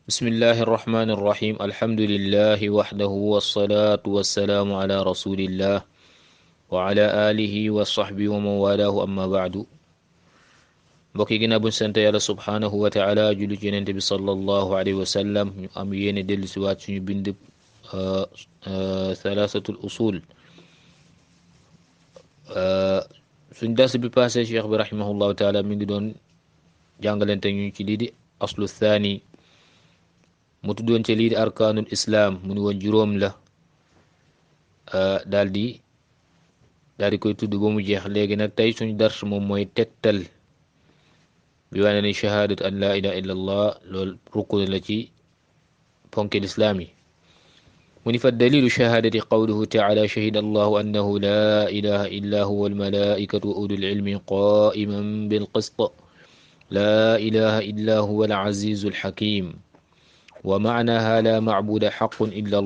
بسم الله الرحمن الرحيم الحمد لله وحده والصلاة والسلام على رسول الله وعلى آله وصحبه ومن والاه أما بعد mbokk yi ginnaaw buñ sant yàlla subhaanahu wa taala julli ci yonent bi sallallahu alayhi wa sallam ñu am yéene dellu si waat suñu bind thalathatul usul suñ dars bi passé cheikh bi rahimahullahu taala mi ngi doon jàngalante ñu ci lii di aslu thani mu tuddoon ci lii di arkaanul islaam mu ni woon juróom la daal di koy tudd ba mu jeex léegi nag tey suñu dars moom mooy tegtal bi wane ni shahaadat an laa ilaha illa allah loolu rukun la ci ponki lislaam yi mu ni fa dalilu shahaadati qawluhu taala shahida allahu annahu laa ilaha illa huwa almalaikatu wa ulul ilmi qaiman bilqist laa ilaha illa huwa alazizu alhakim wa maanaha laa macbuda xaqun illa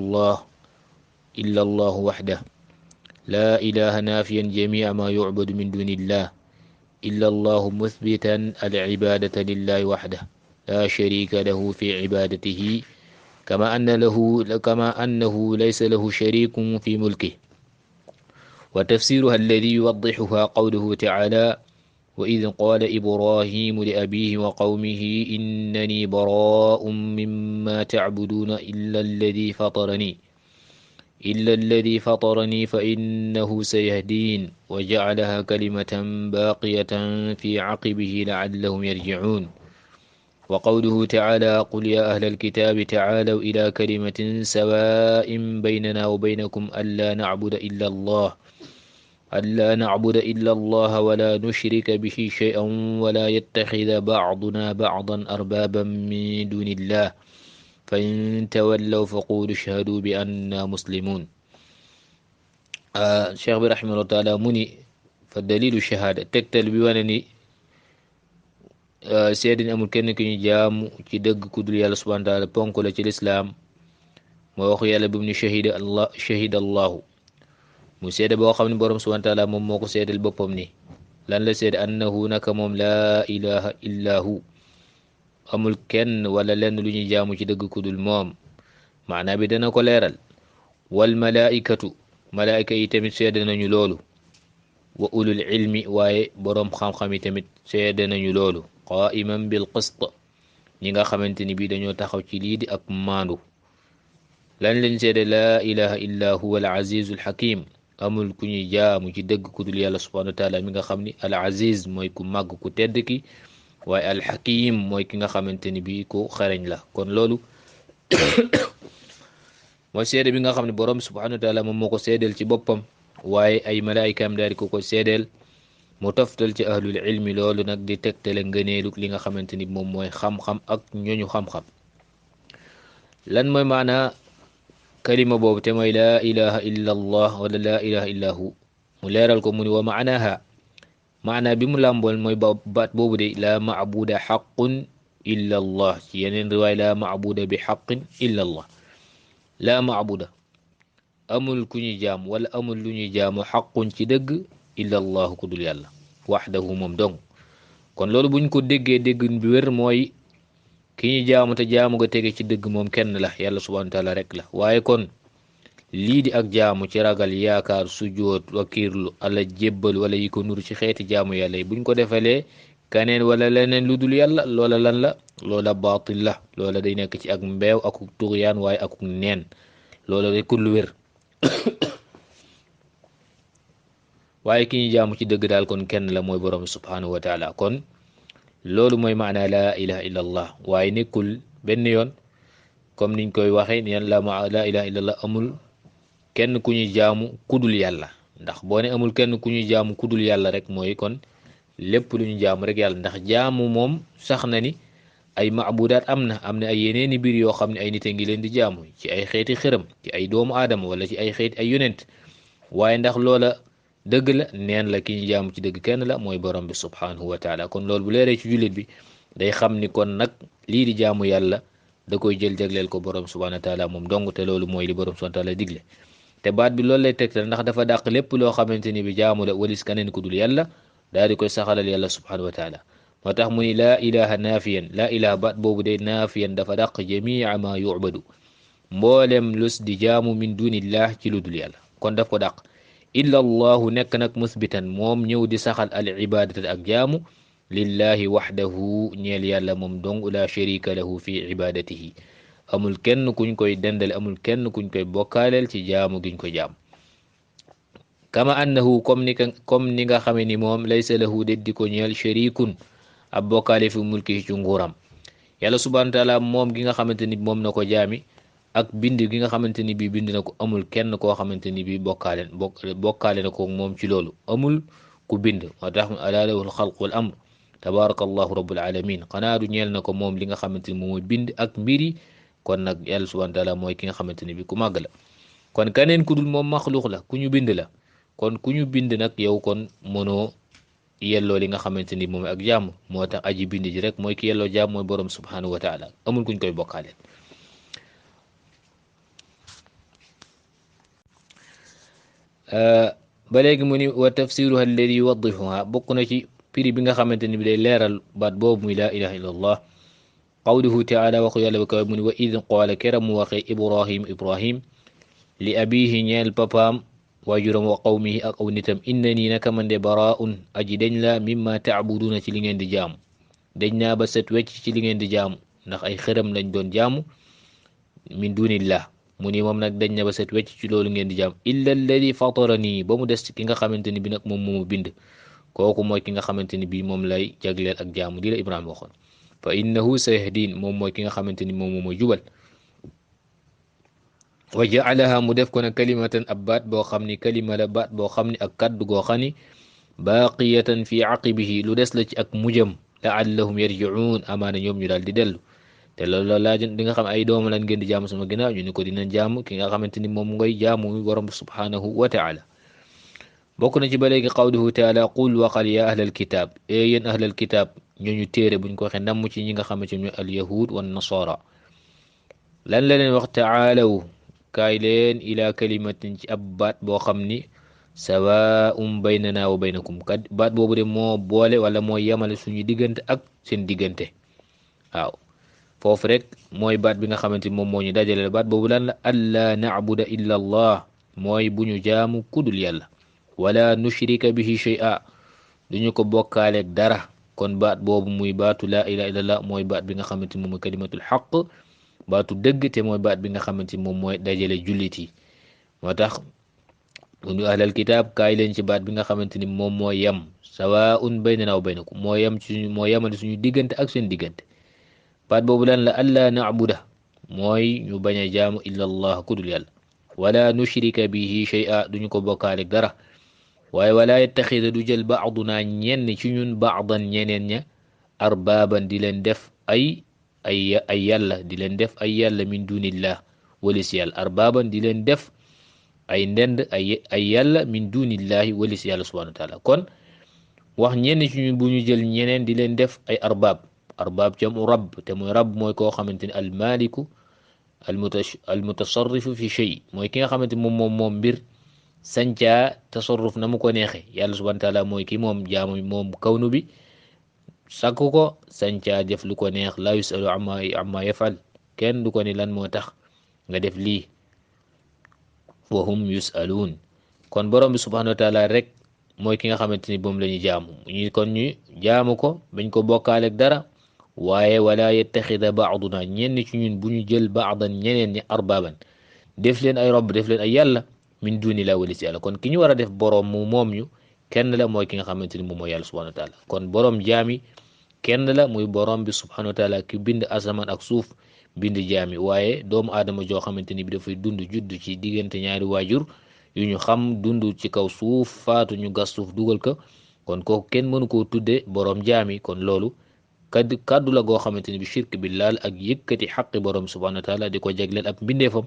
allahu waxdah laa ilaha naafiyan jamica ma yucbadu min duni illah إلا الله مثبتا العبادة لله وحده لا شريك له في عبادته كما أنه ليس له شريك في ملكه وتفسيرها الذي يوضحها قوله تعالى وإذ قال إبراهيم لأبيه وقومه إنني براء مما تعبدون إلا الذي فطرني فإنه سيهدين وجعلها كلمة باقية في عقبه لعلهم يرجعون وقوله تعالى قل يا أهل الكتاب تعالوا إلى كلمة سواء بيننا وبينكم ألا نعبد إلا الله ولا نشرك به شيئا ولا يتخذ بعضنا بعضا أربابا من دون الله فإن تولوا فقولوا اشهدوا بأننا مسلمون cheikh bi rahimahullah taala mu ni fa dalilu shahaada tegtal bi wane ni seede ni amul kenn ki ñu jaamu ci dëgg ku dul yàlla subhanahu wa taala ponk la ci lislaam moo waxu yàlla bi mu ni shahida allahu mu seede boo xam ne boroom subhanahu wa taala moom moo ko seedal boppam ni lan la seede annahu naka moom laa ilaha illa hu amul kenn wala lenn lu ñuy jaamu ci dëgg ku dul moom maanaa bi dana ko leeral wal malaikatu malaayika yi tamit seede nañu loolu wa ulul ilmi waaye boroom xam-xam yi tamit seede nañu loolu qaiman bil qist ñi nga xamante ni bii dañoo taxaw ci lii di ak maandu lan lañ seede laa ilaha illa huwa al azizu al hakim amul ku ñuy jaamu ci dëgg ku dul yàlla subhanahu wa taala mi nga xam ni al aziz mooy ku màgg ku tedd ki waaye alxakim mooy ki nga xamante ni bii ku xereñ la kon loolu mooy seede bi nga xam ne borom subhanahu wa taala moom moo ko seedeel ci boppam waaye ay malaayikaam daal di ko seedeel mu toftal ci ahlul ilmi loolu nag di tegtale ngëneelu li nga xamante ni moom mooy xam-xam ak ñooñu xam-xam lan mooy maanaa kalima boobu te mooy laa ilaha illa allah wala laa ilaha illa hu mu leeral ko mu ni wa maanaha maanaa bi mu làmbool mooy baat boobu de laa maabuda xaqun illa allah ci yeneen riwaay laa maabuda bi xaqin illa allah laa maabuda amul ku ñuy jaam wala amul lu ñuy jaamu xaqun ci dëgg illa allah ku dul yàlla waxdahu moom dong kon loolu buñ ko déggee dégg bi wér mooy ki ñuy jaamu te jaamu nga tege ci dëgg moom kenn la yàlla subhanahu wa taala rek la waaye kon lii di ak jaamu ci ragal yaakaar sujjoot wakiirlu ala jébbal wala yi ko nuru ci xeeti jaamu yàlla yi buñ ko defalee kaneen wala leneen lu dul yàlla loola lan la loola baatil la loola day nekk ci ak mbeew akuk tugyaan waaye akuk neen loola day kullu wér waaye ki ñu jaamu ci dëgg daal kon kenn la mooy borom subhanahu wa taala kon loolu mooy maanaa laa ilaha illa allah waaye nekkul benn yoon comme niñ koy waxee neen laa ilaha illa allah amul kenn ku ñuy jaamu kudul yàlla ndax boo ne amul kenn ku ñuy jaamu kudul yàlla rek mooy kon lépp lu ñu jaamu rek yàlla ndax jaamu moom sax na ni ay maabudaat am na ay yeneeni biir yoo xam ne ay nit a ngi leen di jaamu ci ay xeeti xëram ci ay doomu aadama wala ci ay xeeti ay yonent waaye ndax loola dëgg la neen la ki ñu jaamu ci dëgg kenn la mooy borom bi subhanahu wa taala kon loolu bu leeree ci jullit bi day xam ni kon nag lii di jaamu yàlla da koy jël jagleel ko borom subhanahu wa taala moom dong te loolu mooy li borom subhanahu wa taala digle te baat bi loolu lay tegtal ndax dafa dàq lépp loo xamante ni bi jaamu la walis keneen ku dul yàlla daal di koy saxalal yàlla subhanahu wa taala moo tax mu ni laa ilaha naafiyan laa ilaha baat boobu de naafiyan dafa dàq jamia ma yubadu mboolem lus di jaamu min dunillah ci lu dul yàlla kon daf ko dàq illa allahu nekk nag musbitan moom ñëw di saxal al ibadata ak jaamu lillahi waxdahu ñeel yàlla moom dong la sharika lahu fi ibadatihi amul kenn kuñ koy dendale amul kenn kuñ koy bokkaaleel ci jaamu giñ ko jaam kama annahu comme ni nga xame ni moom laysa lahu deddi ko ñeel sharikun ab bokkaale fi mulki ci nguuram yàlla subhanahu wa taala moom gi nga xamante ni moom na ko jaami ak bind gi nga xamante ni bii bind na ko amul kenn koo xamante ni bii bokkaale na ko moom ci loolu amul ku bind moo tax alaa lahul xalq wal amr tabarakallahu rabbul alamin xanaa du ñeel na ko moom li nga xamante ni moom mooy bind ak mbiri kon nag yàlla subhanahu wa taala mooy ki nga xamante ni bii ku màgg la kon keneen ku dul moom maxluux la ku ñu bind la kon ku ñu bind nag yow kon mënoo yelloo li nga xamante ni moom ak jàmm moo tax aji bind ji rek mooy ki yelloo jàmm mooy borom subhanahu wa taala amul kuñ koy bokkaale ba léegi mu ni wa tafsiruha alladi yuwaddihuha bokk na ci prix bi nga xamante ni bi day leeral baat boobu muy laa ilaha illa allah qawluhu taala waxu yàlla ba kaw mu ni wa id qaala kera mu waxee ibrahim li abihi ñeel papaam waajuram wa qawmihi ak aw nitam innani naka man de baraun aji dañ la mimma taabuduna ci li ngeen di jaamu dañ naa ba set wecc ci li ngeen di jaamu ndax ay xërëm lañ doon jaamu min dunillah mu ni moom nag dañ na ba set wecc ci loolu ngeen di jaamu illa alladi fatarani ba mu des ki nga xamante ni bi nag moom moomu bind kooku mooy ki nga xamante ni bi moom lay jagleel ak jaamu di la Ibrahima waxoon fa innahu sayahdin moom mooy ki nga xamante ni moom mooy jubal wa jaalaha mu def ko nag kalimatan ab baat boo xam ni kalima la baat boo xam ni ak kaddu goo xam ni baqiyatan fi aqibihi lu des la ci ak mujjam laallahum yarjiun amaana ñoom ñu daal di dellu te loolu la laaj di nga xam ay dooma lan ngeen di jaamu sama ginnaaw ñu ni ko dinañ jaamu ki nga xamante ni moom ngay jaamu mi borom subhanahu wa taala bokk na ci ba léegi qawluhu taala qul waqal ya ahlal kitab yéen ahlal kitab ñooñu téere buñ ko waxee namm ci ñi nga xamante ni al yahud wan nasara lan la leen wax taalaw kaay leen ila kalimatin ci ab baat boo xam ni sawaa'un baynana wa baynakum kat baat boobu de moo boole wala moo yemale suñu diggante ak seen diggante waaw foofu rek mooy baat bi nga xamante ni moom moo ñu dajale baat boobu lan la alla na'buda illa allah mooy bu ñu jaamu kudul yàlla wala nushrika bihi shay'a duñu ko bokkaaleeg dara kon baat boobu muy baatu laa ilaha illallah mooy baat bi nga xamante ni moom mooy kalimatul xaq baatu dëgg te mooy baat bi nga xamante ni moom mooy dajale jullit yi moo tax ñu ahlal kitaab kaay leen ci baat bi nga xamante ni moom moo yem sawaa'un baynana wa baynakum moo yem ci suñu moo yemale suñu diggante ak seen diggante baat boobu lan la alla na'buda mooy ñu bañ a jaamu illa allah kudul yàlla wala nushrika bihi shay'a duñu ko bokkaaleeg dara waaye wala yattaxida du jël baaduna ñenn ci ñun baadan ñeneen ña arbaaban di leen def ay yàlla di leen def ay yàlla min dunillah walis yàlla arbaaban di leen def ay ndend ay yàlla min dunillahi walis yàlla subhanahu wa taala kon wax ñenn ci ñun bu ñu jël ñeneen di leen def ay arbaab jamu rabb te mooy rabb mooy koo xamante ni almaliku almutasarrifu fi shay mooy ki nga xamante moom mbir sancaa tasarruf na mu ko neexe yàlla subhanahu wa taala mooy ki moom jaamu moom kawnu bi sàkku ko sancaa def lu ko neex la yusalu amma yafal kenn du ko ni lan moo tax nga def lii wa hum yusaluun kon borom bi subhanahu wa taala rek mooy ki nga xamante ni moom la ñu jaamu kon ñu jaamu ko bañ ko bokkaaleeg dara waaye wala yettaxida baaduna ñenn ci ñun bu ñu jël baadan ñeneen ñi arbaaban def leen ay robb def leen ay yàlla min duni la walis yàlla kon ki ñu war a def boroom mu moom ñu kenn la mooy ki nga xamante ni moom mooy yàlla subhanahu wa taala kon boroom jaami kenn la muy boroom bi subhanahu wa taala ki bind asamaan ak suuf bind jaami waaye doomu aadama joo xamante ni bi dafay dund judd ci diggante ñaari waajur yu ñu xam dund ci kaw suuf faatu ñu gas suuf dugal ko kon kooku kenn mënu koo tudde boroom jaami kon loolu kaddu la goo xamante ni bi shirk billaal ak yëkkati xaqi boroom subhanahu wa taala di ko jagleel ab mbindeefam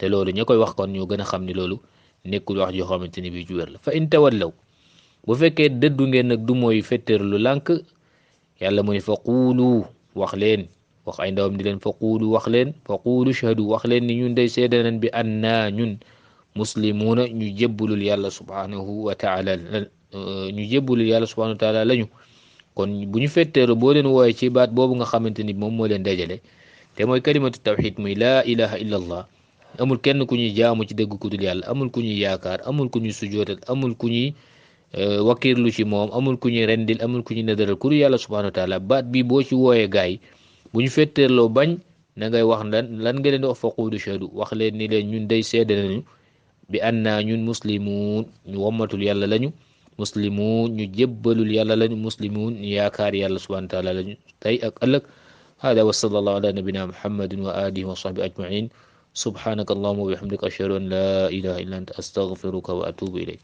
te loolu ña koy wax kon ñoo gën a xam ni loolu nekkul wax joo xamante ni bi ju wér la fa in tawallaw bu fekkee dëddu ngeen nag du mooy fetteer lu lànk yàlla mu ne fa quulu wax leen wax ay ndawam di leen fa quulu wax leen fa quulu shahadu wax leen ni ñun day seede nañ bi annaa ñun muslimuuna ñu jébbulul yàlla subhanahu wa taala lañu kon bu ñu fetteerlu boo leen wooye ci baat boobu nga xamante ni moom moo leen dajale te mooy kalimatu tawxid muy laa ilaha illa allah amul kenn ku ñuy jaamu ci dëgg ku dul yàlla amul ku ñuy yaakaar amul ku ñuy sujootal amul ku ñuy wakiirlu ci moom amul ku ñuy rendil amul ku ñuy nadaral ku dul yàlla subhanahu wa taala baat bi boo ci wooyee gaay bu ñu fetteerloo bañ na ngay wax lan nga leen di wax faquulu shahadu wax leen ni leen ñun day seede nañu bi annaa ñun muslimuun ñu wommatul yàlla lañu muslimuun ñu jébbalul yàlla lañu muslimuun ñu yaakaar yàlla subhanahu wa taala lañu tey ak ëllëg hada wa sallallahu ala nabina muhammadin wa alihi wa sahbi ajmain subhanaka allahuma wa bihamdika ashhadu an la ilaha illa anta astaghfiruka wa atubu ilayk